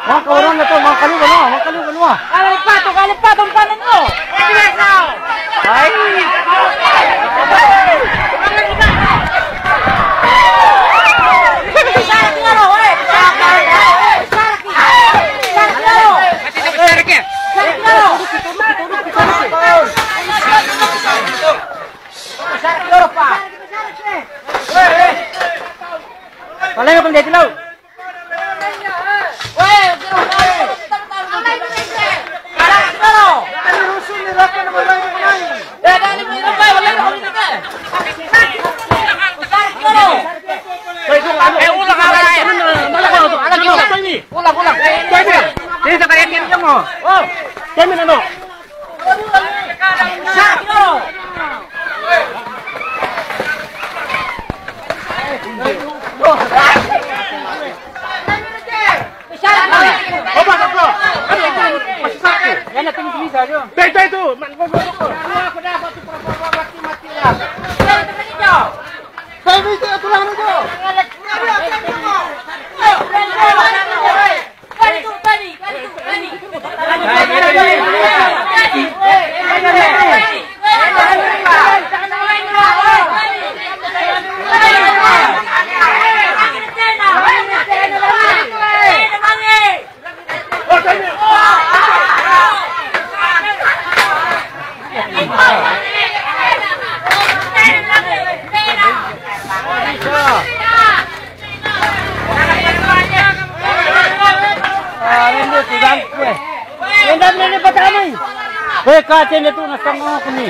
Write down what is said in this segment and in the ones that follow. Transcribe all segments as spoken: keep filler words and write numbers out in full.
Mangkaluar na to, mangkaluar na, mangkaluar na. Kalipat to, kalipat ang panan mo. Ay. Paling apa dia tahu? Ulang, ulang. Ini sa kanya mo. Oh, kami na no. Yan na, tingin sa inyo. Tay, tay, to. Man, go, go, go. Ako na, ba't yung mati-mati lang? Tay, tay, tay, ako lang, ano to? Ah, nandito, si Dan, eh. Yung dami na ni Patanoy. Eh, kate na to, nasang ako ni.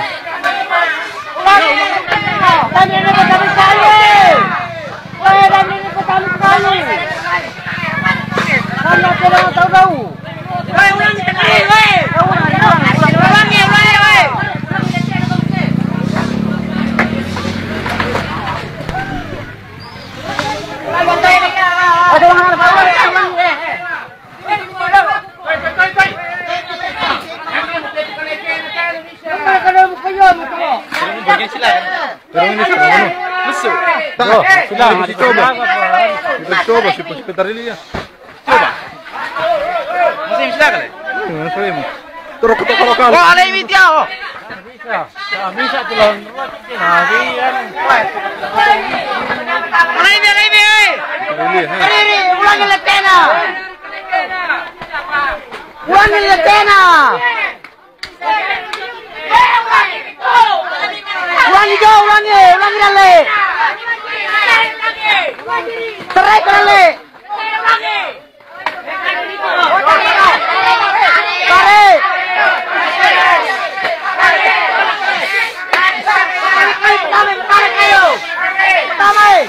Dami na ni Patanoy tayo, eh. Eh, dami na ni Patanoy tayo, eh. Ano ko lang ang tao daw? Pero ini sa ano? Gusto. Oh, sila, sila, sila, sila, sila, sila, sila, sila, sila, sila, Coba. Masih bisa kan? Iya, saya mau. Terus kita kalau kalah. Wah, alay, Mitya, oh. Bisa. Bisa tuh lawan. Nah, di, anu. Alay, Mitya, alay, Mitya, eh. Alay, Mitya, eh. Alay, Mitya, ulangi letena. Ulangi letena. Ulangi, Jo, ulangi, ulangi dalle. Tarik dalle. Tarik. Tarik, tarik, ayo. Tarik.